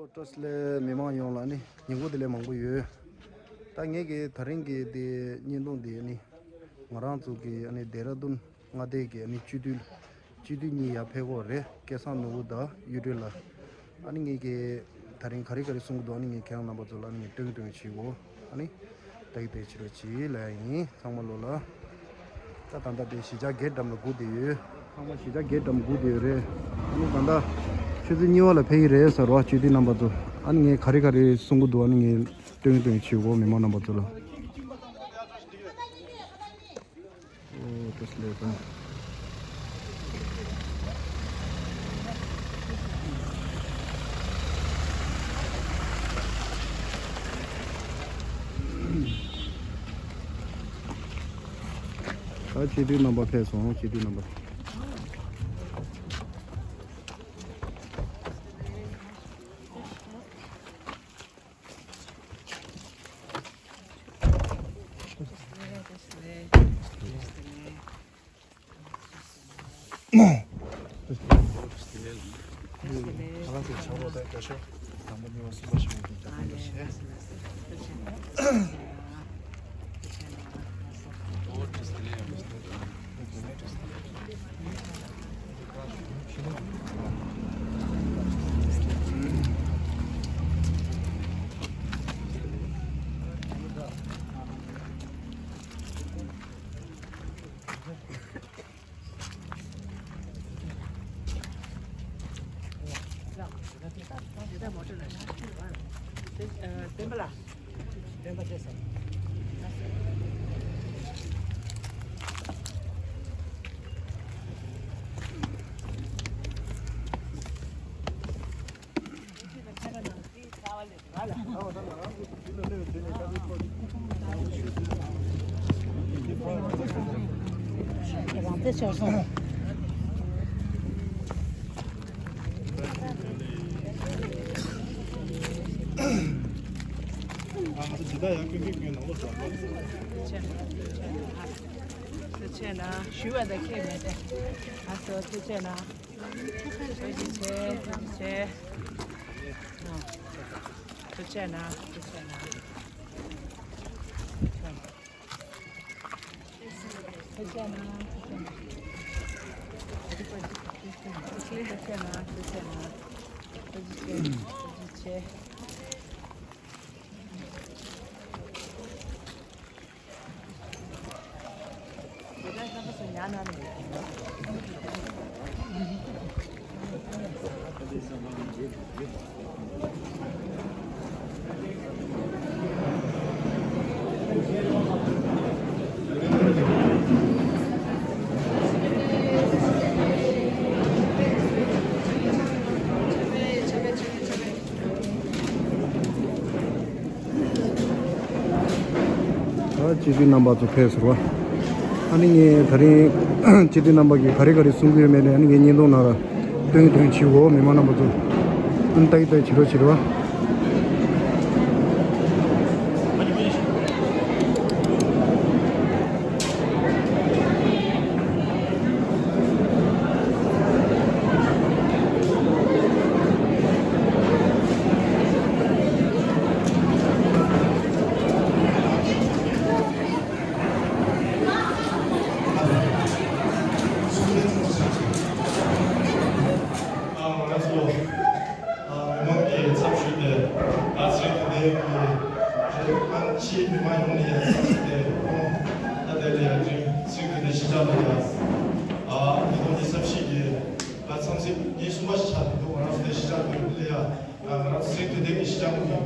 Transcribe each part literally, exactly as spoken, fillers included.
སྤྲོ་སླེ་མི་མང་ཡོངས་ལ་ནི་ཉིན་གུང་དེ་ལས་མང་པོ་ཡོད། ད་ངེད་ཀྱི་ད་རིང་གི་དེ་བརྙན་ཐུང་དེ་ནི་ང་རང་ཚོ་གི་ཨ་ནི་ལྡེ་ར་ལྡུན་མངའ་སྡེ་གི་ཨ་ནི་སྤྱི་འཐུས་སྤྱི་འཐུས་གཉིས་ཡར་ཕེབས་ཀྱི་ཡོད་རེད། སྐལ་བཟང་ནོར་བུ་དང་གཡུ་སྒྲོན་ལགས། ཨ་ནི་ངེད་ཀྱི་ད་རིང་ག་རེ་ག་རེ་གསུང་གི་འདུག་ཨ་ནི་ངས་ཁྱེད་རང་རྣམ་པ་ཚོ་ལ་ཨ་ནི་ངས་སྟོན་གི་སྟོན་གི་བྱེད་གོ་ཨ་ནི། ད་གི་དེ་ཕྱི་རུ་ཅིག་ལ་ཡིན་ཚང་མ་ལོ་ལ། ད་ད་ལྟ་དེ་གཞིས་ཆགས་རྒྱལ་འགྲམ་ལ་སྒུག་བསྡད་ཡོད། ཚང་མ་གཞིས་ཆགས་རྒྱལ་འགྲམ་སྒུག་བསྡད་ཡོད་རེད། ཨ་ནི་ད་ལྟ་ཆུ་ཚོད་གཉིས་པ་ལ་ཕེབས་ཀྱི་རེད་ཟེར་བ་སྤྱི་འཐུས་རྣམ་པ་ཚོ། ཨ་ནི་ངས་ག་རེ་ག་རེ་གསུང་གི་འདུག་ཨ་ནི་ངས་སྟོན་སྟོན་བྱེད་གོ་མི་མང་རྣམ་པ་ཚོ་ལ། ཨོ་ཏོ་སི་ལེ་ཀ། ད་སྤྱི་འཐུས་རྣམ་པ་ཕེབས་སོང་། སྤྱི་འཐུས་རྣམ་པ། ཐུགས་རྗེ་ཆེ། ཐུགས་རྗེ་ཆེ། ཨ་སོ་ཐུགས་རྗེ་ཆེ། ཐུགས་རྗེ་ཆེ། ཨ། ཐུགས་རྗེ་ཆེ་ན། ཐུགས་རྗེ་ཆེ་ན། ཐུགས་རྗེ་ཆེ་ན། ཐུགས་རྗེ་ཆེ་ན། ཐུགས་རྗེ་ཆེ་ན། ཐུགས་རྗེ་ཆེ་ན། ཐུགས་རྗེ་ཆེ། ད་སྤྱི་འཐུས་རྣམ་པ་ཚོ་ཕེབས་ཟེར་བ། ཨ་ནི་ངས་ད་རིང་སྤྱི་འཐུས་རྣམ་པ་གིས་ག་རེ་ག་རེ་གསུང་གི་ཡོད་མེད་ནས་ཨ་ནི་ངས་བརྙན་ཐུང་ནང་ལ་སྟོན་སྟོན་བྱེད་འོ་མི་མང་རྣམ་པ་ཚོ། ཨ་ནི་ལྟ་ཡི་ལྟ་ཡི་བྱེད་རོགས་བྱེད་རོགས། ང་ཚོ་མི་མང་གི་ཚབ་ཞུས་ཏེ་ད་ཚེ་རིང་དོན་ལྡན་གྱི་ཕྱིའི་མི་མང་ཡོངས་ནས་ཡང་ཚབ་ཞུས་ཏེ་ཁོང་ད་ལྟའི་ལ་ཡང་ཚེ་རིང་དོན་ལྡན་གཞིས་ཆགས་ལ་ཡང་ཉིས་སྟོང་ཉི་ཤུ་རྩ་བཞི་གི་ད་འཚམས་གཟིགས་ཉིན་གསུམ་པ་ཞིག་ཆགས་ཀྱི་འདུག་ང་རང་ཚོ་གཞིས་ཆགས་ཀྱི་ལ་ཡང་ང་རང་ཚེ་རིང་དོན་ལྡན་གྱི་གཞིས་ཆགས་ཀྱི་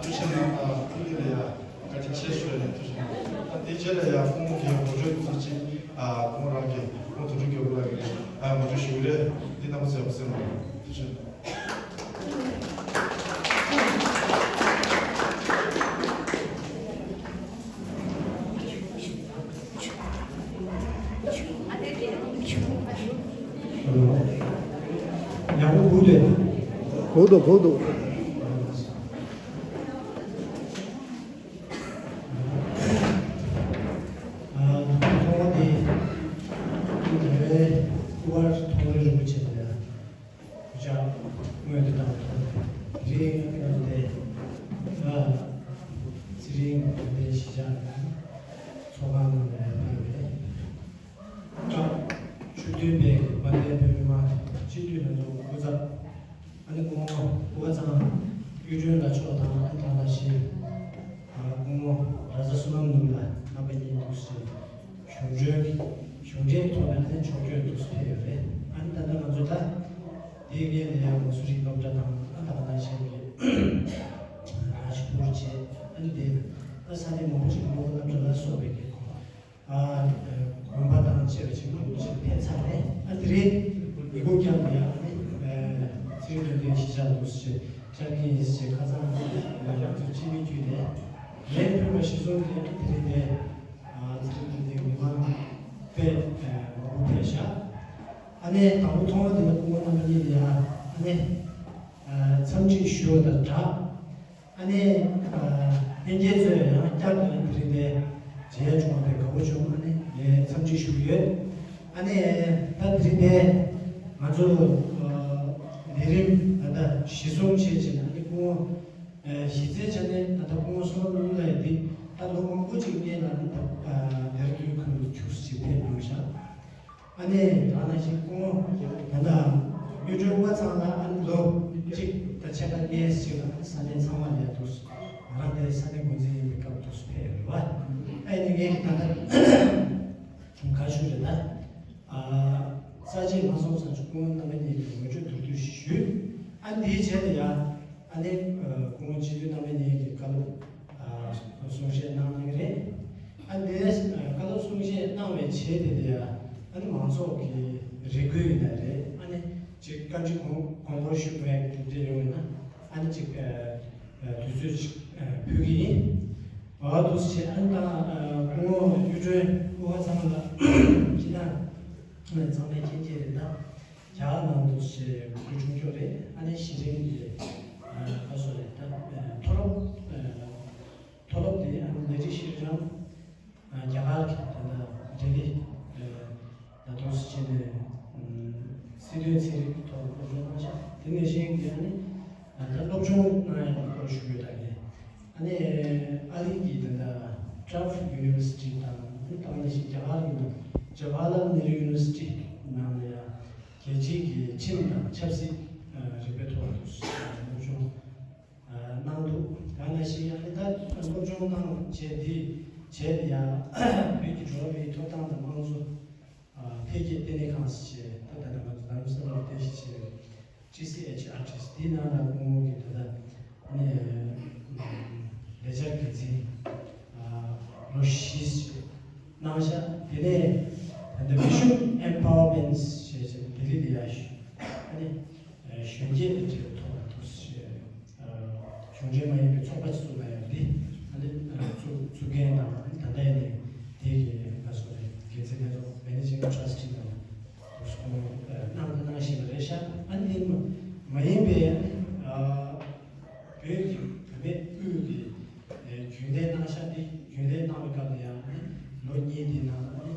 ཐུགས་རྗེ་གནང་ཐུགས་རྗེ་ལ་ཡང་། བཀའ་དྲིན་ཆེ་ཞུ་ཡ་ཡིན། ཐུགས་རྗེ་གནང་། ད་དེ་རྗེས་ལ་ཡང་སྐུ་ངོ་གི་ངོ་སྤྲོད་དུ་ཅིག་ཨ་སྐུ་ངོ་རང་གི་སྐུ་ངོ་དོན་གྲུབ་རྒྱལ་པོ་ལགས་ཀྱིས་ཨ་ངོ་སྤྲོད་ཞུ་གི་རེད། འདི་རྣམ་པ་ཚོས་ཡག་པོ་གསན་རོགས། ཐུགས་རྗེ་གནང་། ཡག་པོ་གོ་འདུག་གོ་འདུག་གོ་འདུག་ཨ་ཐོག་མ་དེ་རེ་བའི་སྐུ་པར་མཐོང་རེ་རིན་པོ་ཆེ་དང་ཡང་ཇག་དངོས་དེ་དང་ཐོག་རེ་ སྐུ་ངོ་ཀུ་ཁ་ཚང་གཡུ་སྒྲོན་ལགས་མཆོག་དང་ཨ་ནི་ད་ལྟ་ཞིག་སྐུ་ངོ་ར་ས་བསོད་ནམས་ནོར་བུ་ལགས་རྣམ་པ་གཉིས་འདུག་ཟེར། གཞུང་འབྲེལ་གཞུང་འབྲེལ་ཐོག་ནས་ཨ་ནི་ཕྱོགས་བསྐྱོད་འདུག་ཕེབས་ཡོད་རེད། ཨ་ནི་ད་ལྟ་ང་ཚོ་ད་དེའི་སྒང་ལ་ཡང་ང་ཚོ་རིགས་སློབ་གྲྭ་དང་ཨ་ད་ག་ནང་བཞིན་གྱི་རཱཇ་པུར་བྱས། ཨ་ནི་དེ་ཨ་ས་གནས་མང་པོ་ཞིག་སློབ་སློབ་གྲྭ་ལ་སོགས་པའི་གི་ཨ་དགོན་པ་དང་བཅས་པ་ཞིག་མང་པོ་ཞིག་ཕེབས་ཚར་རེད། ཨ་དེ་རིང་མི་འགུག་རྒྱབ་ནས་ཨ་ནི་ཚེ་རིང་དོན་ལྡན་གཞིས་ཆགས་འདུག་ཟེར་བཅར་གྱིན་ཡིན་ཟེར་ཁ་སང་ང་ཚོ་སྤྱི་མི་བརྒྱུད་ནས་ལན་ཕུལ་བ་གཞིར་བཟུང་གིས་ཨ་དེ་རིང་འདི་ཚེ་རིང་དོན་ལྡན་མི་མང་དཔེ་མང་པོ་ཕེབས་ཤག་ཨ་ནི་དང་པོ་ཐོག་མ་དེ་ལ་སྐུ་ངོ་རྣམ་པ་གཉིས་ལ་ཡང་ཨ་ནི་འཚམས་འདྲི་ཞུ་བ་དང་སྦྲགས། ཨ་ནི་ཨ་ལྷན་རྒྱས་ཚོས་ཡང་བསྐྱར་དུ་ཡང་དེ་རིང་འདི་མཇལ་བྱུང་བ་དེ་དགའ་པོ་བྱུང་། ཨ་ནི་ངས་འཚམས་འདྲི་ཞུ་གི་ཡོད། ཨ་ནི་ད་དེ་རིང་འདི་ང་ཚོ་ཨ་ལས་རིམ་ད་ལྟ་གཞི་བཟུང་བྱས་བྱས་ནས། ཨ་ནི་སྐུ་ངོ་ཨ་གཞི་རྩའི་ཆ་ནས་ད་ལྟ་སྐུ་ངོ་བསོད་ནམས་ནོར་བུ་ལགས་འདི་ད་ལོ་མང་པོ་ཅིག་སྔོན་ལ་ཨ་ནི་ད་ཨ་ལྡེ་ར་ལྡུན་ཁུལ་དུ་ཁྱུག་ཙམ་ཅིག་ཕེབས་གནང་ཤག་ཨ་ནི་ད་ནང་བཞིན་སྐུ་ངོ་ད་ལྟ་གཡུ་སྒྲོན་ཀུ་ཁ་ཚང་ལ་ཨ་ནི་ལོ་གཅིག་དང་ཕྱེད་ཀ་སྔོན་ཞིག་ལ་ས་གནས་ཚང་མ་ལ་འདུག་ང་རང་དེ་ས་གནས་འགོ་འཛིན་ཡིན་པའི་སྐབས་འདུག་ཕེབས་ཡོད་རེད་བ། ཨ་ནི་ངས་ད་ལྟ་ག་ཞུ་རེད་ད། ཨ་ས་ཆ་མ་སོང་ཙང་སྐུ་ངོ་རྣམ་པ་གཉིས་ཀྱི་ངོ་སྤྲོད་མདོར་བསྡུས་ཤིག་ཞུས། ཨ་ནི་དེའི་རྗེས་ལ་ཡ་ཨ་ནི་སྐུ་ངོ་སྤྱི་འཐུས་རྣམ་པ་གཉིས་ཀྱིས་བཀའ་སློབ་ཨ་གསུང་བཤད་གནང་གནང་གི་རེད། ཨ་ནི་དེ་ནས་བཀའ་སློབ་གསུང་བཤད་གནང་བའི་རྗེས་དེ་ལ་ཡ་ཨ་ནི་མང་ཚོགས་ཀྱི་རེ་སྐུལ་ཡིན་ན་རེད། ཨ་ནི་ཅིག་བཀའ་འདྲི་དགོངས་དགོངས་སྐོར་ཞུ་བའི་གྲུབ་འབྲས་ཡོང་བ་ཡིན་ན་ཨ་ནི་ཅིག་ཨ་ཨ་དུས་ཚོད་ཅིག་ཨ་ཕུལ་གྱི་ཡིན། འོ་འདུག་སེ་བྱས། ཨ་ནི་ད་ཨ་སྐུ་ངོ་གཡུ་སྒྲོན་ཀུ་ཁ་ཚང་ལ་སྤྱིར་བཏང་ཚང་མས་མཁྱེན་གྱི་རེད་ད། རྒྱ་གར་ནང་དུ་ཞེས་གོ་རྒྱུ་ཆུང་ཆུང་རེད། ཨ་ནི་གཞི་རིམ་གྱི་ཨ་ཁ་སོ་རེད་ད། ཨ་མཐོ་སློབ་ཨ་མཐོ་སློབ་དེ་ཨ་ནི་ལས་རིགས་ཤེས་རིག་རང་ཨ་རྒྱ་གར་གྱི་ད་ལྟ་རེ་ལི་ཨ་ད་དུང་སྲིད་ཆེན་ནས་ཨ་སྲིད་དོན་ཚན་རིག་གི་ཐོག་སློབ་སྦྱོང་གནང་ཤག་དེ་ནས་གཞན་གྱི་ཨ་ནི་ཨ་ད་སློབ་སྦྱོང་གནང་ཡག་གི་སྐོར་ཞུ་གི་ཡོད་ད་གི། ཨ་ནི་ཨ་རི་གི་ད་ལྟ་Tufts University དང་ཨ་ནི་ད་ག་ནང་བཞིན་རྒྱ་གར་གྱི་Jawaharlal Nehru University ནང་ལ་ཡང་རྒྱལ་སྤྱིའི་གི་ཁྲིམས་དང་ཆབ་སྲིད་ཨ་རིག་པའི་ཐོག་ཏུ་སློབ་སྦྱོང་ཨ་གནང་འདུག་ད་ག་ནང་བཞིན་ཨ་ནི་ད་སློབ་སྦྱོང་གནང་བྱས་འདི་བྱས་ཏེ་ཡང་བོད་ཀྱི་འགྲོ་བ་མིའི་ཐོབ་ཐང་དང་དམངས་གཙོ་ཨ་འཕེལ་རྒྱས་ལྟེ་གནས་ཁང་ཞེས་ད་ལྟ་ང་ཚོ་རྡ་རམ་ས་ལར་རྟེན་གཞི་བྱས་པའི་ཊི་སི་ཨེཆ་ཨར་ཊི་ཨེས་དེའི་ནང་ལ་སྐུ་ངོ་གིས་ད་ལྟ་ནས་ལས་འཆར་འགན་འཛིན་ཨ་ལོ་བཞི་གནང་ཤག་དེ་ནས་ད་ལྟ་Vision Empowerment ཞེས་བྱས་ལྡི་ལི་ལ་ཡ་ཞུ་ཨ་ནི་གཞོན་སྐྱེས་དང་འབྲེལ་བའི་ཐོག་ལ་འདུག་ཞེས། གཞུང་འབྲེལ་མ་ཡིན་པའི་ཚོགས་པ་ཅིག་བཙུགས་གནང་ཡོད་དེ། ཨ་ནི་བཙུགས་བཙུགས་མཁན་དང་ད་ལྟ་ཡིན་ནའི་དེ་གི་ང་ཚོ་རེད་འགན་འཛིན་ལྷན་ཚོགས་Managing Trustee དང་དུ་སོང་གནང་གནང་བཞིན་པ་རེད་ཤག་ཨ་ནི་མ་ཡིན་པའི་བོད་ཀྱི་བུད་མེད་དབུས་ཀྱི་རྒྱུན་ལས་གནང་ཤག་དེ་རྒྱུན་ལས་གནང་བའི་སྐབས་ལ་ཡང་ཨ་ནི་ལོ་གཉིས་དེའི་ནང་ཨ་ནི་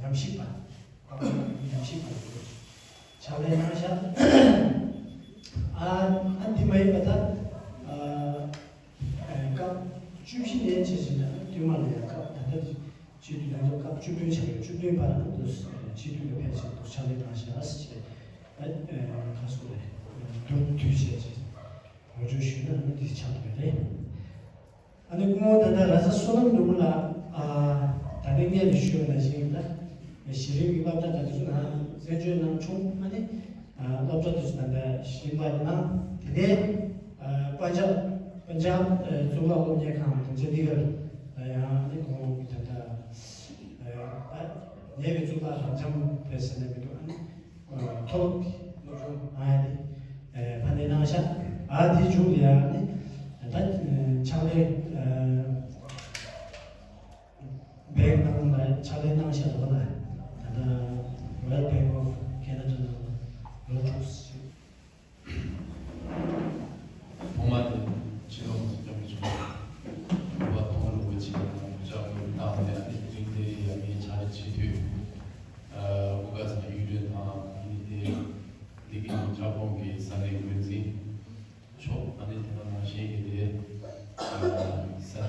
ཉམས་ཞིབ་པ། ཉམས་ཞིབ་པ་ཕྱག་ལས་གནང་ཤག་ཨ་ཨ་འདི་མ་ཡིན་པ་ད་ཨ་སྐབས་བཅུ་བཞི་ནས་བྱས་བྱས་ནས་བསྟུད་མར་ལ་ཡང་སྐབས་ད་ལྟ་སྤྱི་འཐུས་ལྷན་ཚོགས་སྐབས་བཅུ་བདུན་ཆགས་ཡོད། བཅུ་བདུན་བར་དུ་སྤྱི་འཐུས་ལ་ཕལ་ཆེར་དུ་ཕྱག་ལས་གནང་ཤག་ཟེར་བྱས་ཨ་ཁ་སོ་རེད་མདོར་བསྡུས་བྱས་བྱས་ངོ་སྤྲོད་ཞུས་ན་ཨ་འདི་ཆགས་འདུག་རེད། ཨ་ནི་སྐུ་ངོ་ད་ལྟ་ར་ས་བསོད་ནམས་ནོར་བུ་ལགས་ཨ་ད་ནི་སྔོན་ལ་ཞུས་པ་ནང་བཞིན་ད་གཞི་རིམ་གྱི་སློབ་གྲྭ་དང་དེ་ཚོ་ནང་བཙན་བྱོལ་ནང་ཆུང་ཨ་ནི་ཨ་སློབ་གྲྭ་དེ་ཚོ་ད་ལྟ་གཞི་རིམ་པ་གནང་དེ་ནས་ཨ་པན་ཇབ་པན་ཇབ་ཨ་གཙུག་ལག་སློབ་གཉེར་ཁང་དང་ཅན་ཌི་གར་ལ་ཡང་ཨ་ནི་ཁོང་གི་ད་ལྟ་ཨ་ད་ཉེ་བའི་གཙུག་ལག་རབ་འབྱམས་པའི་ཟེར་ནས་མི་འདུག་ཨ་ནི། མཐོ་སློབ་ཀྱི་སློབ་སྦྱོང་གནང་ཡ་དེ་ཕ་ནས་གནང་ཤག་ཨ་དེའི་མཇུག་ལ་ཡང་ནི་ད་ཕྱག་ལས་བེང་ནང་ལ་ཕྱག་ལས་གནང་ཤག་འདུག་ལ། ད་ལྟ་Royal Bank of Canada ནང་ལོ་དྲུག་ཅིག་ཐོག་མ་དེ་ཕྱི་ལོགས་སུ་སྐྱབས་མགོན་ཆེན་པོ་ཐོག་མ་རིན་པོ་ཆེ་དང་ལྕགས་ཀྱུ་བཏང་ནས་ཨ་ནི་དེ་རིང་དེ་ཡ་ངའི་ཕྱག་ལས་བྱེད་དུས། ཨ་ཀུ་ཁ་ཚང་གཡུ་སྒྲོན་དང་ཨ་ནི་དེ་འདི་གི་ལྕགས་སྦོམ་གི་ས་གནས་འགོ་འཛིན་མཆོག་ཨ་ནི་དེ་ནང་བཞིན་གྱི་དེ་ས་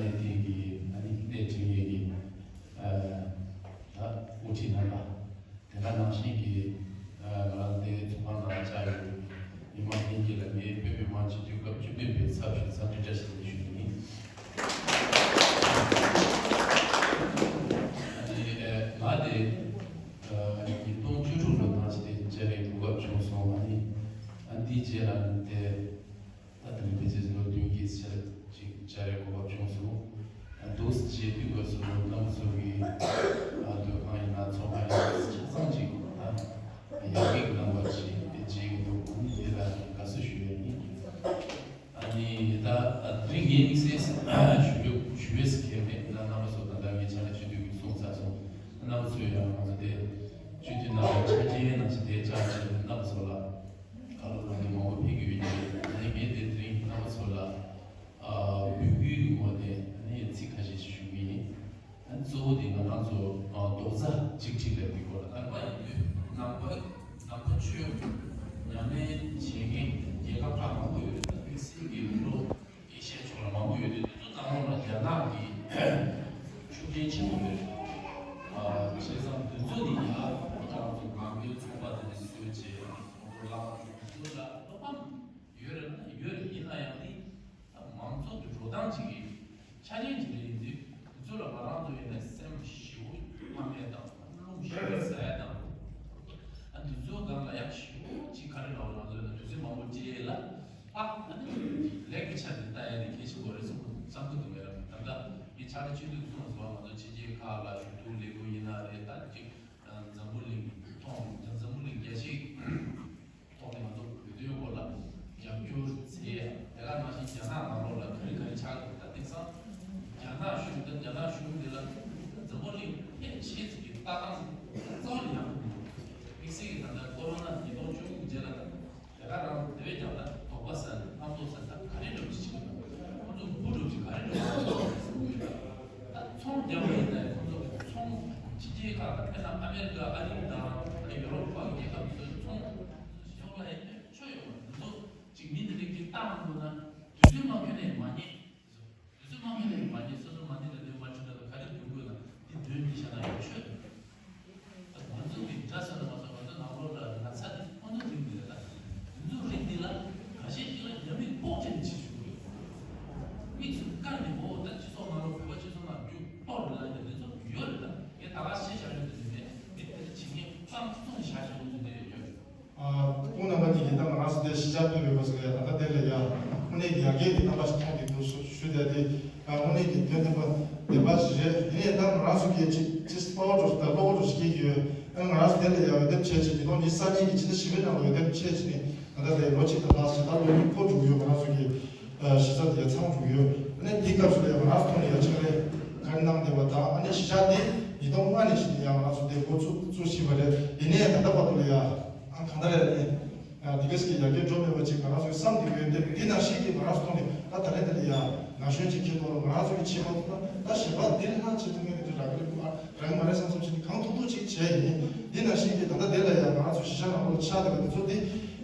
ངའི་དམིགས་བསལ་ཞུ་རྒྱུ་ཞུ་བའི་སྐལ་མེད་ན། རྣམ་པ་ཚོ་ད་ལྟ་ངའི་ཕྱག་ལས་བྱེད་དུས་ཀྱི་གསུངས་ཚར་སོང་། རྣམ་པ་ཚོས་ཡང་ང་ཚོ་དེ་སྤྱི་འཐུས་ནང་ལ་ཆ་རྐྱེན་ནང་བཞིན་དེ་བཅར་བྱས་རྣམ་པ་ཚོ་ལ་བཀའ་སློབ་གནང་མཁན་མང་པོ་ཕེབས་ཀྱི་ཡོད་ཀྱི་རེད། ཨ་ནི་ངས་དེ་དེ་རིང་རྣམ་པ་ཚོ་ལ་ཨ་འབོད་སྐུལ་གྱི་ངོས་ནས་ཨ་ནི་ཚིག་ཁ་ཤས་ཤིག་ཞུ་གི་ཡིན། ཨ་ནི་གཙོ་བོ་དེ་ང་རང་ཚོ་ཨ་རྡོག་རྩ་གཅིག་སྒྲིལ་ལབ་ཀྱི་སྐོར་ལ། ནང་པ་ཡིན་དུས་ནང་པ་ནང་པ་ཆོས་ཉམས་ལེན་བྱེད་མཁན་རྒྱལ་ཁབ་ཁག་མང་པོ་ཡོད་རེད། ད་དམིགས་བསལ་གྱི་ཡུ་རོབ་ཨེ་ཤ་ཡ་ཕྱོགས་ལ་མང་པོ་ཡོད་དུས། དེ་ཚོ་ནང་ལོགས་ལ་རྒྱ་ནག་གི་ཤུགས་རྐྱེན་ཆེན་པོ་ཡོད་རེད། ཨ་བྱས་ཙང་དེ་ཚོ་ནི་ཡང་ང་རང་ཚོ་ནང་པའི་ཚོགས་པ་དེ་འདྲ་བཟོས་བྱས་ཁོང་ཚོ་ལ་དེ་ཚོ་ལ་བློ་ཕམ་ཡོད་རེད་ན་ཡོད་རེད། ཡིན་ན་ཡང་ནི་ད་མང་ཚོགས་ཀྱི་འགྲོ་སྟངས་ཅིག་གི་ཆ་རྐྱེན་ཅིག་རེད། ཡིན་དུས་དེ་ཚོ་ལ་ང་རང་ཚོ་ཡིན་ན་སེམས་ཞེ་པོ་ཕམ་ཡས་དང་རླུང་ཞེ་པོ་ཟ་ཡས་དང་། ཨ་དེ་ཚོའི་སྒང་ལ་ཡག་ཞེ་པོ་ཅིག་ག་རེ་ལབ་ན། ང་ཚོ་ཡིན་ན་དུས་ཚོད་མང་པོ་སྤྱད་ཡས་ལ། ཨ་ཨ་ནི་ལས་ཀྱི་ཆ་ནས་ལྟ་ཡས་ནི་གལ་ཆེན་པོ་རེད་བསམ་གི་འདུག་མེད་ལ། ད་ལྟ་ངས་ཕྱག་ལས་བྱེད་དུས་གསུངས་སོང་། ང་ཚོ་ཕྱི་རྒྱལ་ཁག་ལ་ཞུ་གཏུག་ལས་འགུལ་ཡིན་ན་རེད། ད་ཅིག་འཛམ་བུ་གླིང་ཐོག་འཛམ་བུ་གླིང་རྒྱལ་སྤྱིའི་ཐོག་ནས་ང་ཚོ་བོད་དོན་སྐོར་ལ་རྒྱབ་སྐྱོར་བྱས། དེ་ག་ནང་བཞིན་རྒྱ་ནག་ནང་ལོགས་ལ་ག་རེ་ག་རེ་ཆགས་འདུག་ད་དེང་སང་རྒྱ་ནག་གཞུང་དང་རྒྱ་ནག་གཞུང་འདི་ལ་འཛམ་བུ་གླིང་ཕལ་ཆེར་ཅིག་གི་ལྟ་སྟངས་རྩ་བ་ནས་ཡག་པོ་མི་འདུག་དམིགས་བསལ་གྱི་ད་ལྟ་ཀོ་རོ་ན་ཉིས་སྟོང་བཅུ་དགུ་རྗེས་ལ་ད་དེ་ག་རང་དེ་བས་ཀྱང་ད་དོགས་པ་ཟ་ནས་རྣམ་རྟོག་ཟ་ནས་ད་ག་རེ་འདྲ་པོ་ཞིག་བྱེད་ཀྱི་འདུག་ཁོང་ཚོ་འབུ་འདྲ་པོ་ཞིག་ག་རེ་འདྲ་པོ་ཟ་གི་འདུག་ད་ཚོང་རྒྱག་པ་ཡིན་ན་ཁོང་ཚོ་ཚོང་ཕྱི་རྒྱལ་ཁག་ད་དཔེར་ན་ཨ་མེ་རི་ཀ་ཨ་རི་དང་ད་ཡོ་རོབ་ཁག་གི་རྒྱལ་ཁབ་ཚོའི་ཚོང་ཕྱོགས་ལ་ཡང་ཆོ་ཡོང་བ། འདི་ཚོ་ཅིག་མི་འདི་རིགས་ཀྱི་ལྟ་འདུག་ན་དུས་ཚོད་མ་ཁྱོན་ནས་མ་རྙེད། དུས་ཚོད་མ་ཁྱོན་ནས་མ་རྙེད། སོ་སོ་མ་ནི་ལ་དོན་མ་ཁྲིད་ན་ག་རེ་འདོན་དགོས་ན་འདི་འདོན་འདི་བྱ་ན་ཡང་ཆོས་འདུག་ང་ཚོ་གི་འདྲ་ས་ན་མ་ཚོ་ང་ཚོ་ནང་ལོགས་ལ་ན་ཚ་འདི་ཁོང་ཚོ་རིགས་འདི་རེད། ད་དེ་ཚོ་རིགས་འདི་ལ་ཁ་ཤས་ཤིག་ལ་རྒྱ་མི་ལྐོག་ཁྲིད་བྱེད་ཆོག་གི་རེད། མིག་ཆུ་བཀར་ནས་འོ་ད་སྤྱི་ཚོགས་ནང་ལོགས་བོད་པ་སྤྱི་ཚོགས་ནང་རྒྱུ་གཏོར་རེད་ལ་ཡ་དེ་ཚོ་ཡོད་རེད། ད་ངས་ད་ག་ཤེས་བྱ་ཡོད་དེ་ནས་མི་དེ་འདྲ་བྱེད་མཁན་རྐང་བཙུགས་ནས་བཞག་བཞག་ལོ་ཚོད་དེ་ཡོད་ཡོད། ཨ་སྐུ་ངོ་རྣམ་པ་གཉིས་ཀྱིས་ད་ང་རང་ཚོ་དེ་གཞིས་ཆགས་ཕེབས་ཡོད་པ་ཟེར་ཡ། ད་ལྟ་དེ་ལ་ཡ་དངོས་གནས་ཀྱི་ཡར་རྒྱས་ཀྱི་རྣམ་པ་ཞིག་མཐོང་གི་འདུག་ཞུ་བསྡད་དེ། ཨ་དངོས་གནས་ཀྱི་དོན་དམ་པ་བདེན་པ་ཞིག་རེད། ཡིན་ནའི་ད་ང་རང་ཚོ་གིས་ཅིག་ཅིག་གསར་པ་འགྲོ་ད་གློ་བུར་འགྲོ་ཞིག་སྐྱེས་ཀྱི་ཡོད། ཨ་ང་རང་ཚོ་དེ་ལ་ཡ་འོས་འདེམས་བྱས་ཕྱིན་ཉིས་སྟོང་ཉི་ཤུ་རྩ་གཉིས་ཀྱི་ཕྱི་ཟླ་བཞི་པའི་ནང་ལ་འོས་འདེམས་བྱས་ཕྱིན་ནས་ད་ལྟ་དེ་ལོ་གཅིག་དང་ལྷག་ཕྱིན། ད་ལོ་གཉིས་འཁོར་འགྲོ་གི་ཡོད། ང་རང་ཚོ་གི་ཨ་གཞིས་ཆགས་དེ་ཡ་ཚང་འགྲོ་གི་ཡོད། ཨ་ནི་དེའི་སྐབས་སུ་ལ་ཡ་ང་རང་ཚོ་ཐོག་ནས་ཡ་ཕྱག་ལས་ག་རེ་གནང་བསྡད་པ་དང་། ཨ་ནི་གཞིས་ཆགས་དེ་ཉིས་སྟོང་ལྔ་ནས་བཞིན་ཡ་ང་རང་ཚོ་དེ་འགོ་བཙུགས་བཙུགས་བཞིན་པ་རེད། ཡིན་ནའི་ད་ལྟ་བར་དུ་ལ་ཡ། ཨ་གང་ལྟར་ཡང་ནི་ཨ་འདི་ག་ཞིག་གི་ཡར་རྒྱས་འགྲོ་མེད་པ་ཅིག་ང་རང་ཚོས་བསམ་བསྡད་ཀྱི་ཡོད། དེ་འདི་ནང་བཞིན་གྱི་ང་རང་ཚོ་ཐོག་ནས་ད་ད་རེས་འདི་ལ་ཡང་ན་གཞོན་ཅིག་ཁྱེད་ཐོག་ལ་ང་རང་ཚོ་གི་བྱེད་མ་ཐུབ་ན་ད་གཞན་པ་འདི་ལས་ལྷག་བྱེད་ཐུབ་མཁན་འདི་ཚོ་རག་གི་རེད་རག་གི་མ་རེད་བསམ་བསམ་བྱས་ནས་གང་ཐུབ་ཐུབ་ཅིག་བྱས་ཡིན། འདི་ནང་བཞིན་གྱི་ད་ལྟ་འདི་ལ་ཡང་ང་རང་ཚོ་གཞིས་ཆགས་ནང་ལོགས་ལ་ཆགས་བསྡད་པ་འདི་ཚོ་འདི་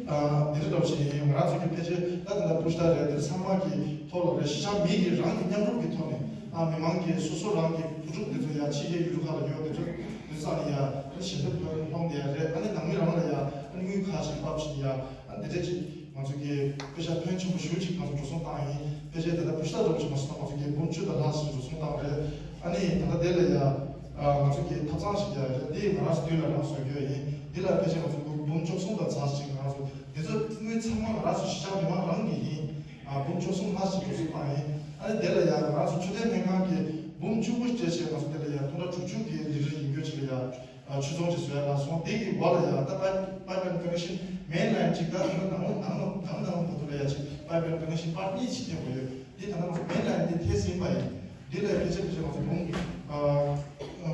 ཨ་འདི་རེད་འདྲ་བོ་ཞིག་ཡིན། ང་རང་ཚོ་གི་ཕལ་ཆེར་ད་ད་ལྟ་བུ་ཤ་རེད། འདིར་ཚང་མ་གི་ཐོག་ལ་རེད། གཞིས་ཆགས་མི་གི་རང་གི་མཉམ་རུབ་ཀྱི་ཐོག་ནས་ཨ་མི་མང་གི་སོ་སོ་རང་གི་བུ་ཕྲུག་འདི་ཚོ་ཡང་ཕྱི་རྒྱལ་ཡུལ་གྲུ་ཁག་ལ་ཡོད་འདི་ཚོ། དུས་ཚོད་ལ་ཡ་ཞལ་འདེབས་ཕོན་ལྷོང་དེ་ཡ་རེད། ཨ་ནི་ནང་མི་རང་ལ་ཡ་ཨ་ནི་དངུལ་ཁག་ཅིག་ཕབ་བཞིན་ཡ། ཨ་ནི་དེ་འདྲས་ཅིག་ང་ཚོ་གི་དཔེ་ཆ་ཕོན་ཆེན་པོ་ཞེ་པོ་ཅིག་ང་ཚོ་འགྲོ་སོང་བཏང་ཡིན། ཕལ་ཆེར་ད་ལྟ་བུ་ཤ་འདྲ་པོ་ཅིག་མ་སོང་ན་ང་ཚོ་གི་འབུམ་བཅུ་དང་ལྷག་ཅིག་འགྲོ་སོང་བཏང་རེད། ཨ་ནི་ད་ལྟ་དེ་ལ་ཡ་ང་ཚོ་གི་ཐབ་ཚང་ཞིག་ཡ་རེད། དེ་ང་རང་ཚོ་དུས་ལ་རང་བཟོ་རྒྱུ་ཡིན། འདི་ལ་ཕལ་ཆེར་ང་ཚོ་འབུམ་བཅུ་གསུམ་དང་ཚར་ཅིག་ང་རང་ཚོ་དེ་ཚོ་དངུལ་ཚང་མ་ང་རང་ཚོ་གཞིས་ཆགས་མི་མང་རང་གི་ཡིན། ཨ་འབུམ་བཅུ་གསུམ་ལྷག་ཅིག་འགྲོ་སོང་བཏང་ཡིན། ཨ་ནི་དེ་ལ་ཡ་ང་རང་ཚོ་མཆོད་རྟེན་སྨན་ཁང་གི་འབུམ་བཅུ་དགུ་སྤྲད་བྱས་ང་ཚོ་དེ་ལ་ཡ་སྟོང་ཕྲག་དྲུག་ཅུ་གི་ལི་རི་ཡིན་རྒྱུ་ཅིག་ལ་ཡ། ཨ་ཆུ་ཚོང་ཅིག་བཟོ་ཡ་ལ་སོང་། དེ་གི་འོག་ལ་ཡ་ད་pipe pipeline connection main line ཅིག་ད་ནང་ནང་ནང་ནང་བར་དུ་ལ་ཡ་ཅིག་pipeline connection part གཉིས་ཅིག་བཏིང་དགོས་ཡོད། འདི་ད་ནང་main line འདི་ཐེ་ཟིན་པ་ཡིན། འདི་ལ་ཕལ་ཆེར་ཕལ་ཆེར་ང་ཚོ་འབུམ་ཨ་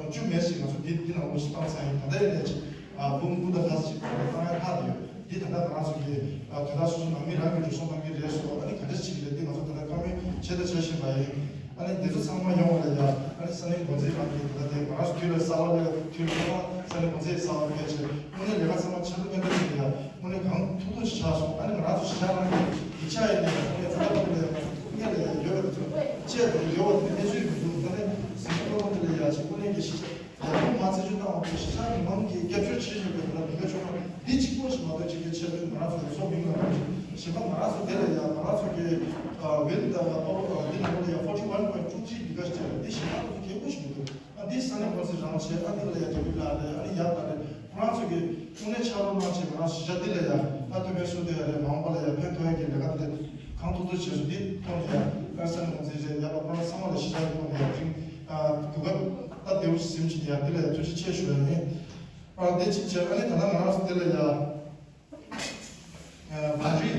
བཅུ་མེད་ཞིག་ང་ཚོ་འདི་འདི་ནང་ལོགས་ཤིག་བཏང་ཚར་ཡིན། ད་ལྟ་ཡིན་ནའི་ཅིག་ཨ་འབུམ་དགུ་དང་ལྷག་ཅིག་ད་ལྟ་བཏང་ཡ་ལྷག་ཡོད། འདི་ད་ལྟ་ང་རང་ཚོ་གི་ཨ་དོན་དག་སོ་སོ་ནང་མི་རང་གིས་འགྲོ་སོང་གཏོང་གི་རེད་སོ། ཨ་ནི་ག་འདྲ་ཞིག་རེད། འདི་ང་ཚོ་ད་ལྟ་བཀའ་མོལ་བྱེད་དང་བྱེད་བཞིན་པ་ཡིན། ཨ་ནི་འདི་ཚོ་ཚང་མ་ཡོང་བ་ལ་ཡ། ཨ་ནི་ས་གནས་འགོ་འཛིན་ཁང་གིས་ད་ལྟ་དེ་ང་རང་ཚོ་དུས་ལ་གསར་པ་ལ་དུས་ལ་ཚང་མ་ས་གནས་འགོ་འཛིན་གསར་པ་ཕེབས་བྱས་དངོས་གནས་ལས་ཀ་ཚང་མ་ཆེན་པོ་སྙན་གྲགས་ཅིག་ལ་ཡ་དངོས་གནས་གང་ཐུབ་ཐུབ་ཅིག་ཆགས་སོང་། ཨ་ནི་ང་རང་ཚོ་གཞིས་ཆགས་ནང་གི་ཡིག་ཆ་ཡིན་ནའི་དངོས་གནས་ཚ་ཐག་ཐུག་ལ་ཡ་ང་ཚོ་སྔོན་ལ་ཡ་ཡོད་པ་དེ་ཚོ་བཅད་དེ་ཡོད་པ་དེ་གནས་ཚུལ་མི་འདུག་ད་ནི་ཟིན་ཐོ་ལོ་དེ་ལ་ཡ་ཅིག་དངོས་གནས་ཀྱི་གཞིས་ཆགས། ཡག་པོ་མ་རྩད་གཅོད་བཏང་བ་དེ་གཞིས་ཆགས་མི་མང་གིས་སྐྱབས་བཅོལ་བྱེད་བཞིན་པའི་ད་ལྟ་མི་ཁ་ཕྱོགས་ཁག་འདི་གཅིག་པོ་ཞིག་མ་གཏོགས་གཅིག་གི་ཆེད་དོན་ང་རང་ཚོ་རེ་ཟུང་མིང་ལ་མ་གཏོགས་གཞན་པ་ང་རང་ཚོ་དེ་ལ་ཡང་ང་རང་ཚོ་གི་ཝིལ་དང་ཨ་འདི་ནང་ལོགས་ལ་ཡང་forty one point two three འདི་ག་ཞིག་བྱས་པ་འདི་གཞན་པ་ཚོ་གལ་པོ་ཞིག་མི་འདུག་ཨ་འདི་ས་གནས་འགོ་འཛིན་རང་བྱས། ཨ་འདི་ལ་ཡང་རྒྱ་མི་ལགས་རེད། ཨ་ནི་ཡག་པ་རེད། ཁོ་རང་ཚོ་གི་དངོས་གནས་ཕྱག་རོགས་གནང་བྱས་ང་རང་གཞིས་ཆགས་འདི་ལ་ཡང་ད་ཐོན་པའི་སྲོལ་དེ་ཡང་རེད། མ་འོངས་པ་ལ་ཡང་ཕན་ཐོགས་ཡ་གི་ལས་ཀ་དེ་རེད། གང་ཐུབ་ཐུབ་བྱས་སོང་། འདི་ཐོག་ནས་ཡང་ཨ་ས་གནས་འགོ་འཛིན་རེད། ཡག་པ་ཁོ་རང་ཚང་མ་ལ་གཞིས་ཆགས་ཀྱི་ཐོག་ནས་ཡང་རིང་ཨ་གོ་སྐབས་སྟབས་བདེ་པོ་ཞིག་ཟིན་བྱས་ནས་ཡང་འདི་ལ་ཡང་ཐུགས་རྗེ་ཆེ་ཞུ་ཡ་ཡིན། ཨ་དེ་གཅིག་བྱས། ཨ་ནི་ད་ལྟ་ང་རང་ཚོ་དེ་ལ་ཡ། ཨ་ བ་རི་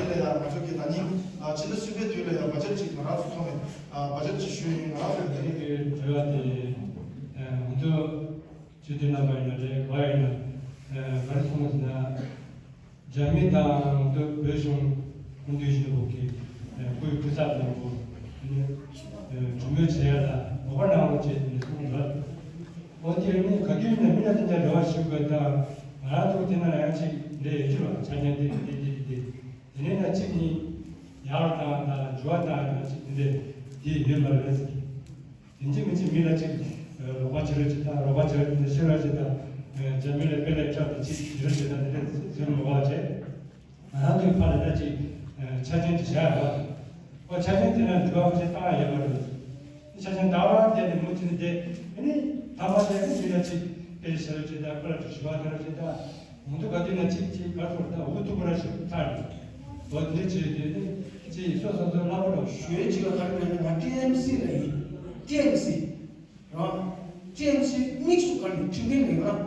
དེ་ལ་ཡང་ང་ཚོ་གི་ད་ནི་ཕྱི་ཟླ་གསུམ་པའི་དུས་ལ་ཡང་བ་ཇེཊ་ཅིག་ང་རང་ཚོ་ཐོག་ནས་བ་ཇེཊ་ཅིག་ཞུས་ཡིན། ང་རང་ཚོ་དེ་རིང་གི་དྲི་བ་དེ་ང་ཚོ་སྤྱི་འཐུས་རྣམ་པ་ཡིན་ན་རེད། ག་ཡིན་ན་ག་རེ་གསུངས་ཟིན་ན། རྒྱ་མི་དང་ང་ཚོ་བོད་གཞུང་སྐུ་མདུན་ཞུ་བོ་གི་སྐུའི་སྐུ་ཚབ་དང་པོ་གྲོས་མོལ་བྱེད་ཡ་ལ་ངོ་རྒོལ་གནང་རོགས་བྱེད་ཟེར་ནས་གསུངས་ཡོད། འོ་དེ་ནི་ག་དུས་ནས་མི་ལ་དེ་འདྲ་རེ་བ་ཞུ་དགོས་དང་། ང་རང་ཚོ་དེ་ན་ཡང་ཅིག་འདྲ་ཡོད་ཀྱི་རེད་བ། ཆ་རྐྱེན་དེ་དེ་དེ་དེ་དེ་དེ་ནས་ན་གཅིག་ནི་ཡག་དང་དང་འགྱུར་བ་དང་ཡང་ཅིག་དེ་འདྲ་དེ་ཡོད་མ་རེད། དེ་འདྲ་མི་ཅིག་མི་ལ་ཅིག་རོགས་པ་བྱེད་རོགས་བྱེད་དང་། རོགས་པ་བྱེད་རོགས་བྱེད་དང་། ཤེས་རོགས་བྱེད་དང་། རྒྱ་མི་ལ་དཔེ་ལ་ཁྱབ་དེ་ཅིག་བྱེད་རོགས་བྱེད་དང་། དེ་འདྲ་ཚུལ་མི་བ་བྱེད། ང་རང་ཚོའི་ཕར་ལ་ད་ཅིག་ཆ་རྐྱེན་དེ་བཞག་ཡོད། ཨོ་ཆ་རྐྱེན་དེ་ན་འགྱུར་བ་ཁོ་ཆ་བཏང་ཡ་ཡོད་མ་རེད། ཆ་རྐྱེན་ད་བར་དེ་ནི་མུ་མཐུད་ནས་དེ་ནི་ཐ་མ་དེ་ནི་མི་ལ་ཅིག་དཔེ་ཞེ་ར་ཅིག་དང་། ཁོ་ལ་ཅིག་ཞུ་བ་དེ་ར་ཅིག་དང་། ང་ཚོ་ག་དུས་ན་ཅིག་ཅིག་ག་ཚོད་དང་འུ་ཐུག་པ་ར་ཞིག་ཚར་འདུག་འོ་དེ་ཅིག་དེ་ནི་ཅིག་སོ་སོ་སོ་སླ་པོ་ར་ཞུ་ཡ་ཅིག་ལ་ག་རེ་ལབ་ན། ང་ཊི་ཨེམ་སི་ལ་ཡིན། ཊི་ཨེམ་སི། རང་། ཊི་ཨེམ་སི་དམིགས་སུ་བཀར་ནས་ཁྲིམས་འགལ་མེད་ན། ང་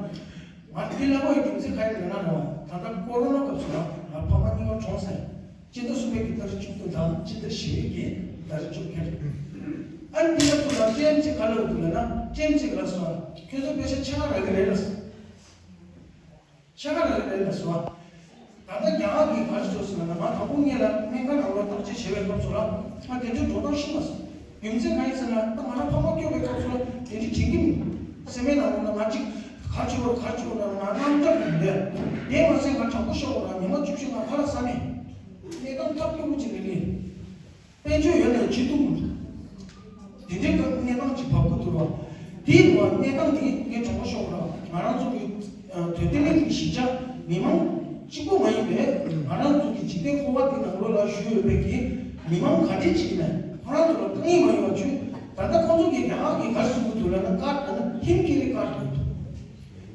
འདི་ལ་བའི་རྒྱུ་མཚན་ག་རེ་ཡིན་ན་རང་། ད་ལྟ་ཀོ་རོ་ན་སྐབས་སུ་རང་ང་ཕ་མ་གཉིས་ཀ་གྲོངས་ཟེར། སྤྱི་ཟླ་གསུམ་པའི་གི་ཏ་རིག་བཅུ་བདུན་དང་སྤྱི་ཟླ་བཞི་པའི་གི་ཏ་རིག་བཅོ་བརྒྱད། ཨ་ནི་འདི་ལ་ཚུར་ལ་ཊི་ཨེམ་སི་ག་ལ་འདུག་ལབ་ན། ཊི་ཨེམ་སི་ལ་སོང་། ཁྱོད་ཚོ་དཔེ་ཆ་ཆ་ག་ར་གི་རེད་ལ། ཤ་ཁ་རེ་རེ་ལ་སོ། ད་ལྟ་རྒྱ་གར་གྱི་ག་རེ་བཟོས་ཟེར་ན། ང་དང་པོ་ངེད་ལ་སྨན་ཁང་ནང་ལ་བརྟག་དཔྱད་བྱེད་པའི་སྐབས་སུ་ལ་ང་དེ་འདྲའི་འགྲོ་སྟངས་ཤེས་མ་སོང་། རྒྱུ་མཚན་གང་ཡིན་ཟེར་ན། ད་ང་རང་ཕ་མ་སྐྱོ་བའི་སྐབས་སུ་ལ་དེ་འདྲའི་དྲན་གྱི་མིན། སེམས་པའི་ནང་ལ་ང་གཅིག་ག་རེ་བྱེད་དགོས་ག་རེ་བྱེད་དགོས་ལ་ང་དངངས་སྐྲག་གི་རེད། དེ་མ་ཟད་ང་དྲག་པོ་ཤོར་བ་ལ་ཉི་མ་བཅུ་བཞི་ང་ཁ་ལག་ཟ་མེད། གནས་སྟངས་ཐབས་སྐྱོ་པོ་ཅིག་རེད། དཔལ་འབྱོར་ཡོད་ན་ཅི་ཐུབ་མི་ཐུབ། དེ་འདྲའི་སྐབས་གནས་སྟངས་ཅིག་བབ་དགོས་འདུག་ར། དེའི་བར་གནས་སྟངས་དེ་ངས་དྲང་པོ་ཤོད་ར། ང་རང་ཚོ་གི་ཨ་དོན་ལྡན་གླིང་གི་གཞིས་ཆགས་མི་མང་གཅིག་པོ་མ་ཡིན་པའི་ང་རང་ཚོ་གི་འཇིག་རྟེན་འཁོར་བ་འདི་ནང་ལོགས་ལ་བཞུགས་ཡོད་པའི་གི་མི་མང་ག་འདྲས་ཅིག་ཡིན་ན་ཁོ་རང་ཚོ་ལ་དཀའ་ངལ་མ་ཡོང་བ་བྱོས། ད་ལྟ་ཁོང་ཚོ་གིས་རྒྱ་གར་གྱིས་ག་རེ་གསུང་གི་འདུག་ལབ་ན། ཀར་ད་ནི་ཧིམ་ཀི་རི་ཀར་དུ་འདུག་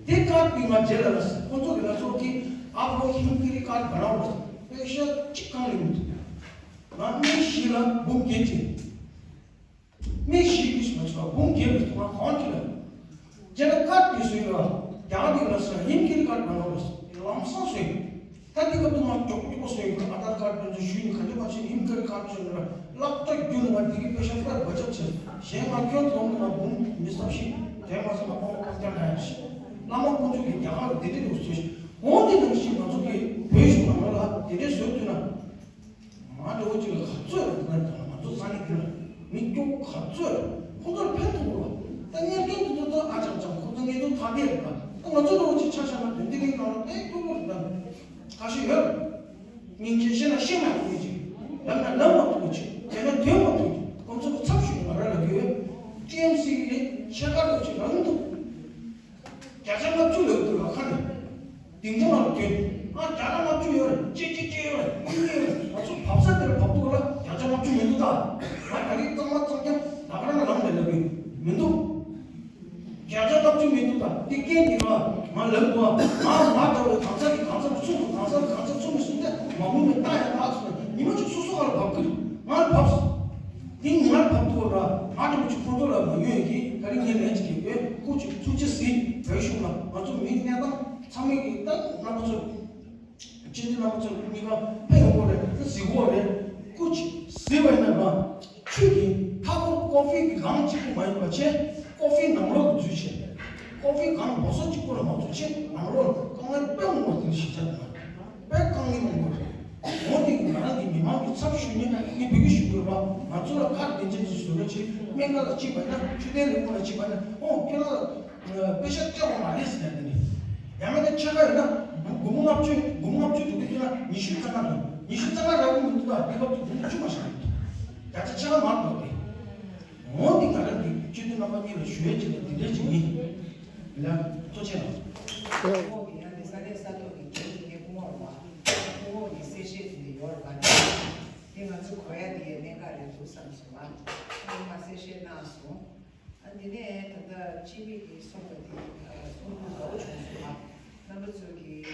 དེ་ཀར་དེ་ང་རྗེས་ལ་ལ་ཁོང་ཚོ་གི་ལ་སོགས་ཀྱིས་ཨབ་ལོ་ཧིམ་ཀི་རི་ཀར་བ་རང་བ་པེ་ཤ་གཅིག་གང་ལས་མི་འདུག་ང་མི་བཞི་ལ་འབུམ་བརྒྱད་ཅིག་མི་བཞི་གིས་མ་ཆོག་འབུམ་བརྒྱད་ལ་ང་གང་ཅི་ལ། རྗེས་ལ་ཀར་དེ་བཟོས་ཡོད། རྒྱ་གར་དེ་ལ་སོགས་ཧིམ་ཀི་རི་ཀར་བ་རང་བ་ལམ་སང་བཟོས། ད་དེ་ག་དུ་མ་ཀྱོག་ཀྱོག་སོང་ཡོད། ཨ་དར་ཀར་དེ་ཚོ་ཞུས་ནས་ག་འདྲ་མ་བྱས་ནས་ཧིམ་ཀི་རི་ཀར་བཟོས་ནས་ལག་བརྡ་བརྒྱུད་ནས་ང་དེ་གི་པེ་ཤ་ཀར་བ་ཅག་བྱས། གཞན་ང་ཁྱོད་དོན་དུ་ང་འབུམ་མི་སྲབ་ཞིག་དེ་མ་ཟད་ང་ཕོ་མོ་ཁ་སྐྱ་ལྷ་ཡག་ཞིག་བླ་མ་དཀོན་མཆོག་གིས་རྒྱ་གར་ལ་དེ་འདྲའི་ལུགས་བཟོས་ཤིག་འོ་དེ་ནང་བཞིན་ང་ཚོ་གི་བོད་གཞུང་ནང་ལོགས་ལ་དེ་འདྲའི་བཟོས་ཐུབ་ན། ང་འདྲ་བོ་ཅིག་ལ་ག་ཚོད་ཡོད་ན་ང་ཚོ་ས་གནས་འདི་ལ་མི་སྐྱོ་བོ་ག་ཚོད་ཡོད། ཁོ་ཚོར་ཕན་ཐོགས་དགོས་པ། ད་གཉེར་མཁན་འདི་ཚོ་ད་ཨ་ཅང་ཅང་ཁོ་ཚོ་ངེས་དོན་ཐ་དད་རེད་པ། ད་ང་ཚོ་འདྲ་བོ་ཅིག་ཆ་བཞག་ན་དོན་འདི་རིགས་ནང་ལ་དཔེ་སྐྱོ་བོ་རེད་ད། ཁ་ཤས་ཡོད། སྙིང་རྗེ་བཤད་ན་བཤད་མ་ཐུབ་ཀྱི་ཅིག་ལབ་ན་ལབ་མ་ཐུབ་ཀྱི་ཅིག་དེ་ན་དོན་མ་ཐུབ་ཀྱི། ཁོང་ཚོ་གི་ཚབ་ཞུས་ནས་ང་རང་ལ་ཡོད། ཊི་ཨེམ་སི་གི་ཆེ་ཁ་ཐུབ་ཅིག་རང་འདུག་བརྒྱ་ཆ་ལྔ་བཅུ་ཡོད་འདུག་ལ་ཁ་ནས། དེང་དུས་ང་ལ་དོན། ཨ་བརྒྱ་ཆ་ལྔ་བཅུ་ཡོད་རེད། ཅི་ཅི་ཅི་ཡོད་རེད། ཨ་ནི་ཡོད་རེད། ང་ཚོ་བབས་ས་དེར་བབས་འདུག་ལ་བརྒྱ་ཆ་ལྔ་བཅུ་མི་འདུག་ད། ང་ད་རེས་གཙང་མ་གཙང་རྐྱང་ད་ག་རང་ལ་ལམ་ལས་ལབ་ཡོད་མི་འདུག་བརྒྱ་ཆ་ལྔ་བཅུ་མི་འདུག་ད། དེ་སྐད་འདི་ར་ང་ལབ་དགོས། ང་ང་འདྲ་བའི་གང་ཟག་གིས་གང་ཟག་གི་ཚུགས་དང་གང་ཟག་གིས་གང་ཟག་ཚུགས་མི་སྲིད་དེ་མ་འོངས་པའི་ཏང་ཡང་ཏང་སོང་ན་ཉི་མ་གཅིག་སོ་སོ་ག་ལ་བབས་ཀྱི་རེད། ང་ལ་བབས་སོང་། དེ་ཉི་མ་བབས་འདུག་ར། ང་འདྲ་བོ་ཅིག་ཁོང་ཚོ་ལ་མ་ཡོང་ཡིན་གྱི་ད་རིང་ངས་ལན་ཅིག་གིས་བོད་སྐུ་ཅིག་ཐུགས་རྗེ་གཟིགས། བོད་གཞུང་ལ་ང་ཚོ་མི་གནས་སྟངས་ཚང་མས་ཀྱི་ད་རྣམ་པ་ཚོ། སྤྱི་འཐུས་རྣམ་པ་ཚོ་གཉིས་ཀ་ཕེབས་ཡོང་གི་རེད། ད་གཟིགས་གི་རེད། སྐུ་མཁྱེན་གཟིགས་པ་ཡིན་ན་ར། ཁྱོད་ཀྱིས་མཐའ་འཁོར་ཀོ་ཧྥེ་གི་སྒང་གཅིག་པུ་མ་ཡིན་པ་བྱས། ཀོ་ཧྥེ་ནང་ལོགས་ལ་འཛུལ་བྱས། ཀོ་ཧྥེ་སྒང་སྦོ་སོ་གཅིག་པུ་ལ་མ་འཛུལ་བྱས། ནང་ལོགས་ལ་དཀའ་ངལ་དཔེ་མང་པོ་དེ་འདྲ་ཞིག་ཆགས་འདུག་དཔེ་དཀའ་ངལ་མང་པོ་རེད། འོ་དེ་ང་རང་གི་མི་མང་གི་ཚབ་ཞུས་ནས་ངས་འབོད་སྐུལ་ཞུ་དགོས་པ། ང་ཚོ་ལ་ཁ་བདེ་འཇགས་ཀྱི་བཟོ་འདྲ་ཅིག་སྨན་ཁང་ལ་ཅིག་པ་ཡིན་ན། ཆོས་དད་ལས་ཁུངས་ལ་ཅིག་པ་ཡིན་ན། ཨོ་ཁྱེད་རང་ལ། དཔེ་ཆ་སྤྲད་དགོས་མ་རེད་ཟེར་ནས་ནི། ཡང་མིན་ན་ཕྱེད་ཀ་ཡོད་ན་སྒོར་མོ་ལྔ་བཅུ། སྒོར་མོ་ལྔ་བཅུ་འགྲོ་གི་འདུག་ན་ཉི་ཤུ་རྩ་ལྔ་འགྲོ། ཉི་ཤུ་རྩ་ལྔ་རག་གི་མི་འདུག་ད། དེ་སྐབས་སུ་སྒོར་མོ་བཅུ་མ་ཞིག་རག་གི་འདུག་བརྒྱ་ཆ་ཕྱེད་ཀ་མར་འགྲོ་སྟེ། འོ་འདི་ང་རང་གི་སྤྱི་འཐུས་རྣམ་པ་གཉིས་ལ་ཞུ་ཡས་བྱས་ནས་འདི་འདྲས་ཅིག་ཡིན། ལགས་ཐུགས་རྗེ་ཆེ་གནང་། ཁོ་བོ་གི་ཡང་དེ་ས་གནས་ས་ཐོག་གི་རྒྱལ་གཅེས་རྒྱལ་སྐུ་ངོ་རེད་པ། ཁོ་བོ་གི་གསལ་བཤད་དེ་འདྲ་ཡོད་རེད་པ། དེ་ང་ཚོ་གོ་ཡ་དེ་གནད་འགག་རེད་འདུག་བསམ་སོང་ང་། ཁོ་བོ་མ་གསལ་བཤད་གནང་སོང་། ཨ་འདི་ནས་ད་ལྟ་སྤྱི་མི་གིས་གསུངས་པ་དེ་གསུང་དུས་དགའ་པོ་བྱུང་སོང་ང་། རྣམ་པ་ཚོ་གིས་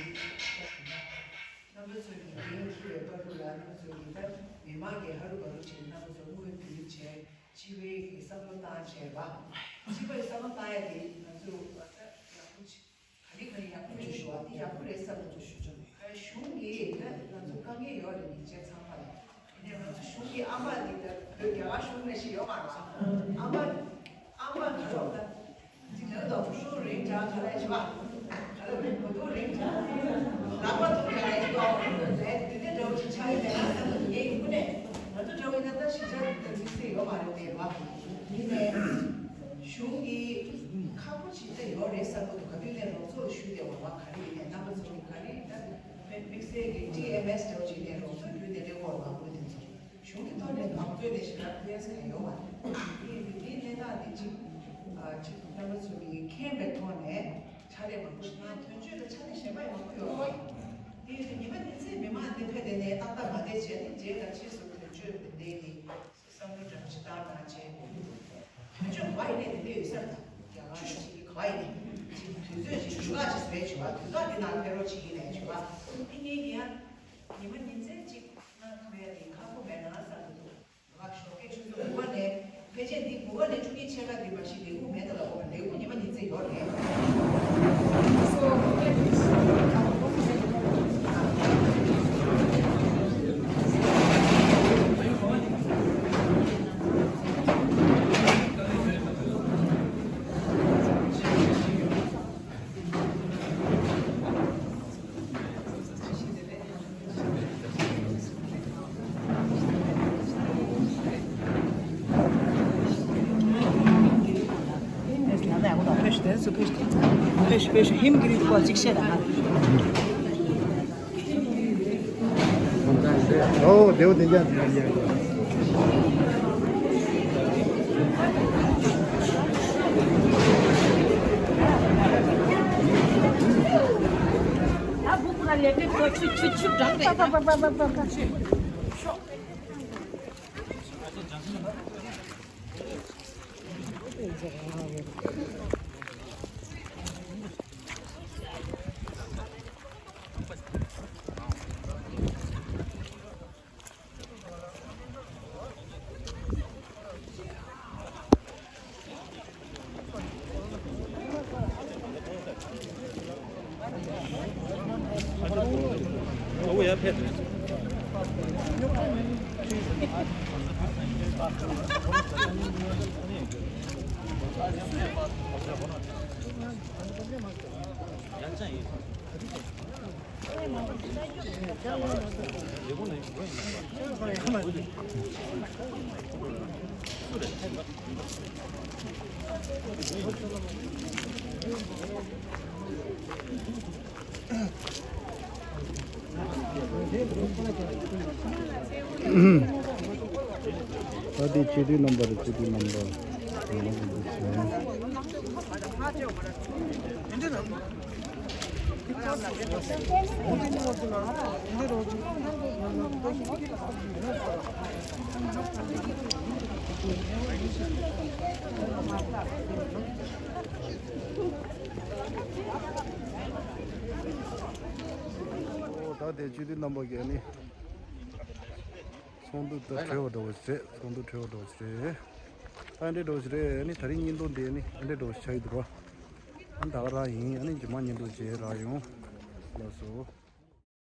རྣམ་པ་ཚོ་གིས་འགན་འཁྱེར་བའི་བར་དུ་ལ་རྣམ་པ་ཚོ་གིས་ད་མི་མང་གིས་ཧ་རུ་བ་རུ་བྱས། རྣམ་པ་ཚོ་དངུལ་བུན་བེད་སྤྱོད་བྱས། སྤྱི་པའི་གི་བསམ་བློ་བཏང་བྱས་པ། སྤྱི་པའི་བསམ་བློ་བཏང་ཡ་དེ་ང་ཚོ་ད་ཡག་པོ་ཅིག་ག་རེ་ག་རེ་ཡག་པོ་ཅིག་ཞུ་བ་དེ་ཡག་པོ་རེད་བསམ་ང་ཚོ་ཞུ་ཆོག་གཞུང་གིས་ད་ང་ གཏོང་གི་ཡོད་རེད། ཉིན་བྱེད་ཚང་མ་ལ། དེ་ནས་ང་ཚོ་གཞུང་གི་ཨ་མ་འདི་ལྟར་བོད་རྒྱ་གར་གཞུང་ནས་ཤེས་ཡོད་མ་རེད། ཨ་མ་ཨ་མ་ག་རེ་ད་འདི་ལོ་དང་ཕྲུ་གུ་རིང་དྲགས་ག་ལ་ཡོད་པ། ག་ལ་མི་བུ་ཐུག་རིང་དྲགས་ལག་པ་ཐུག་ག་ལ་ཡོད་པ། ལས་འདི་འདྲ་འདྲ་བོ་ཅིག་ཆགས་ཡོད་པས་ན་བསམ་པ་ངའི་ཡིན་ཁུ་ནས། ང་ཚོ་འདྲ་བོ་ཡིན་ན་ད་ཞིབ་ཆ་འདི་ཚིག་ཚིག་ཡོད་མ་རེད་དེ་བ། ཡིན་ནས་གཞུང་གི་ཁག་པོ་ཅིག་ད་ཡོད་རེད་བསམ་གི་འདུག་ག་དུས་ནས་རོགས་ཚོགས་ལ་ཞུས་ཏེ་འོ་མ་ག་རེ་ཡིན་ནས་རྣམ་པ་ཚོ་གི་ག་རེ་ད། དམིགས་བསལ་གྱི་ཊི་ཨེམ་ཨེས་འདྲ་བོ་ཅིག་ནས་རོགས་ཚོགས་བརྒྱུད་ནས་འབྲེལ་བ་ལ་བུ་དེ་ཚོ་གཞུང་གི་ཐོག་ནས་དམངས་གཙོའི་ལས་གཞི་ལ་ཕུལ་ཡ་ཟེར་ཡ་ཡོད་མ་རེད། དེ་ཡིན་དུས་དེའི་གནས་སྟངས་དེ་གཅིག་ཨ་གཅིག་རྣམ་པ་ཚོ་གིས་མཁྱེན་པའི་ཐོག་ནས་ཕྱག་ལས་མང་པོ་ཞིག་གནང་། དོན་གཅོད་ལ་ཕྱག་ལས་གཞན་པ་ཡང་མང་པོ་ཡོད་རེད། དེ་ཡིན་དུས་ཉི་མ་ཉིན་མཚན་མི་མང་འདི་ཕེབས་དེ་ནས་ཏག་ཏག་མ་བསྡད་བྱས་ནས་རྗེས་ལ་ཕྱིས་སུ་དོན་གཅོད་དེ་འདས་ནས། བསམ་བློ་འདྲ་པོ་ཅིག་བཏང་གནང་བྱས། དོན་གཅོད་ག་པར་ཡིན་ནའི་དེ་འདྲ་ཡོད་ས་རེད། རྒྱ་གར་ཅིག་ག་པར་ཡིན་ནའི་ཅིག་དུས་ཚོད་ཅིག་གཞུག་ལ་ཅིག་བཟོས་བྱས་པ། དུས་ཚོད་འདི་ནང་ཕེབས་རོགས་བྱེད་ཡིན་ནའི་བྱས་པ། ཨ་ནི་ངས་ཀྱང་ཉི་མ་ཉིན་མཚན་ཅིག་གནང་ཐུབ་ཡ་དེ་ཁག་པོ་མེད་ན་བསམ་གྱི་འདུག་ཞོགས་ཀས་ཆུ་ཚོད་དགུ་པ་ནས་ཕལ་ཆེར་འདི་དགུ་པ་ནས་ཆུ་ཚོད་ཕྱེད་ཀ་འདི་མ་གཞི་ལས་ཁུངས་མེད་ད་ལ། འོ་ལས་ཁུངས་ཉི་མ་ཉིན་མཚན་ཡོད་རེད། ཨོ་དེའུ་དེ་རྒྱ་དེ་རྒྱ། ད་དེ་སྤྱི་འཐུས་རྣམ་པ་རེད། སྤྱི་འཐུས་རྣམ་པ། ད་དེ་སྤྱི་འཐུས་རྣམ་པ་གིས་ནི། ཚོགས་འདུ་ད་གྲོལ་བ་འདྲ་བོ་ཞིག་རེད། ཚོགས་འདུ་གྲོལ་བ་འདྲ་བོ་ཞིག་རེད། ཨ་འདྲ་འདྲ་བོ་ཞིག་རེད། ཨ་ནི་ད་རིང་བརྙན་ཐུང་འདི་ཨ་ནི་ཨ་འདྲ་འདྲ་བོ་ཞིག་ཆགས་ཀྱི་འདུག་ར། ཨ་ནི་ད་ག་རང་ཡིན། ཨ་ནི་རྗེས་མ་བརྙན་ཐུང་མཇལ་རག་ཡོང་། ལགས་སོ།